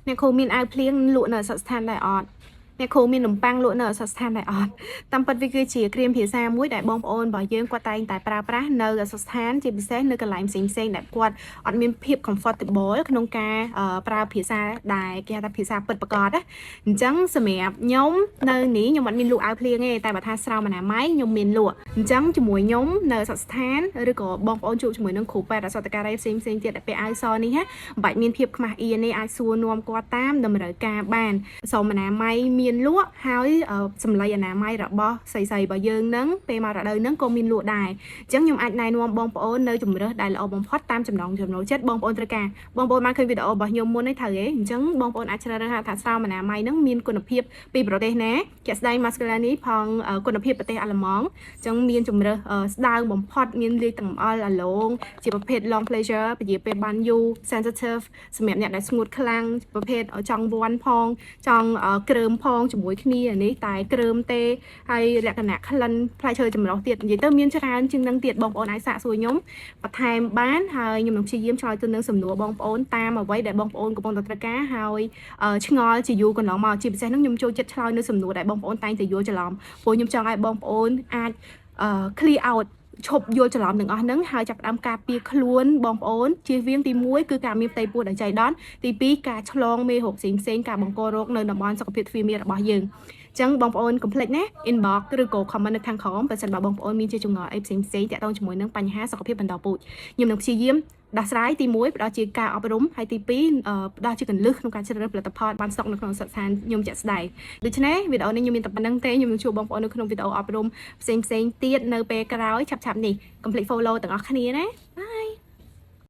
អ្នកគ្រូមានអាវភ្លៀងលក់នៅឱសថស្ថានដែរអត់អ្នកគ្រូមាននំប៉័ងលក់នៅឱសថស្ថានដែរអត់តាមពិតវាគឺជាគ្រាមភាសាមួយដែលបងប្អូនរបស់យើងគាត់តែងតែប្រើប្រាស់នៅឱសថស្ថានជាពិសេសនៅកន្លែងផ្សេងៗដែលគាត់អត់មានភាព comfortable ក្នុងការប្រើភាសាដែលគេហៅថាភាសាពិតប្រាកដណាអញ្ចឹងសម្រាប់ខ្ញុំនៅនេះខ្ញុំអត់មានលក់អាវភ្លៀងទេតែបើថាស្រោមអនាម័យខ្ញុំមានលក់អញ្ចឹងជាមួយខ្ញុំនៅឱសថស្ថានឬក៏បងប្អូនជួបជាមួយនឹងគ្រូពេទ្យឱសថការីផ្សេងៗទៀតដែលពាក់អាវសនេះណាមិនបាច់មានភាពខ្មាស់អៀនទេអាចសួរនាំគាត់តាមតម្រូវការបានស្រោមអនាម័យមានលក់ហើយសម្លីអនាម័យរបស់ស្រីៗរបស់យើងនឹងពេលមករដូវហ្នឹងក៏មានលក់ដែរអញ្ចឹងខ្ញុំអាចណែនាំបងប្អូននៅជំរើសដែលល្អបំផុតតាមចំណង់ចំណូលចិត្តបងប្អូនត្រូវការបងប្អូនបានឃើញវីដេអូរបស់ខ្ញុំមុននេះត្រូវទេអញ្ចឹងបងប្អូនអាចជ្រើសរើសថាស្រោមអនាម័យហ្នឹងមានគុណភាពពីប្រទេសណាជាក់ស្ដែង Masculine នេះផងគុណភាពប្រទេសអាល្លឺម៉ង់អញ្ចឹងមានជំរើសស្ដើងបំផុតមានលាយទាំងអំអល់អាឡូងជាប្រភេទ long pleasure ពជាពេលបានយូរ sensitive សម្រាប់អ្នកដែលស្ងួតខ្លាំងប្រភេទចង់វាន់ផងចង់គ្រើមផងជាមួយគ្នានេះតែគ្រើមទេហើយលក្ខណៈក្លិនផ្លែឈើចម្រុះទៀតនិយាយទៅមានច្រើនជាងនឹងទៀតបងប្អូនអាចសាកសួរខ្ញុំបន្ថែមបានហើយខ្ញុំនឹងព្យាយាមឆ្លើយទៅនឹងសំណួរបងប្អូនតាមអ្វីដែលបងប្អូនកំពុងតែត្រូវការហើយឆ្ងល់ជាយូរកន្លងមកជាពិសេសហ្នឹងខ្ញុំចូលចិត្តឆ្លើយនៅសំណួរដែលបងប្អូនតែងតែយល់ច្រឡំព្រោះខ្ញុំចង់ឲ្យបងប្អូនអាច clear out ឈប់យល់ច្រឡំទាំងអស់ហ្នឹងហើយចាប់ផ្ដើមការពារខ្លួនបងប្អូនជៀសវាងទី1គឺការមានផ្ទៃពោះដែលចៃដន្យទី2ការឆ្លងមេរោគផ្សេងផ្សេងៗការបង្ករោគនៅតំបន់សុខភាពទ្វារមារបស់យើងចឹងបងប្អូនកុំភ្លេចណា inbox ឬក៏ comment នៅខាងក្រោមបើសិនបើបងប្អូនមានជាចម្ងល់អីផ្សេងផ្សេងៗទាក់ទងជាមួយនឹងបញ្ហាសុខភាពបន្តពូជខ្ញុំនឹងព្យាយាមដោះស្រាយទី1ផ្ដល់ជាការអប់រំហើយទី2ផ្ដល់ជាកន្លឹះក្នុងការជ្រើសរើសផលិតផលបានស្តុកនៅក្នុងស្ថានខ្ញុំជាក់ស្ដែងដូច្នេះវីដេអូនេះខ្ញុំមានតែប៉ុណ្ណឹងទេខ្ញុំនឹងជួបបងប្អូននៅក្នុងវីដេអូអប់រំផ្សេងផ្សេងៗទៀតនៅពេលក្រោយឆាប់ៗនេះកុំភ្លេច follow ទាំងអស់គ្នាណា។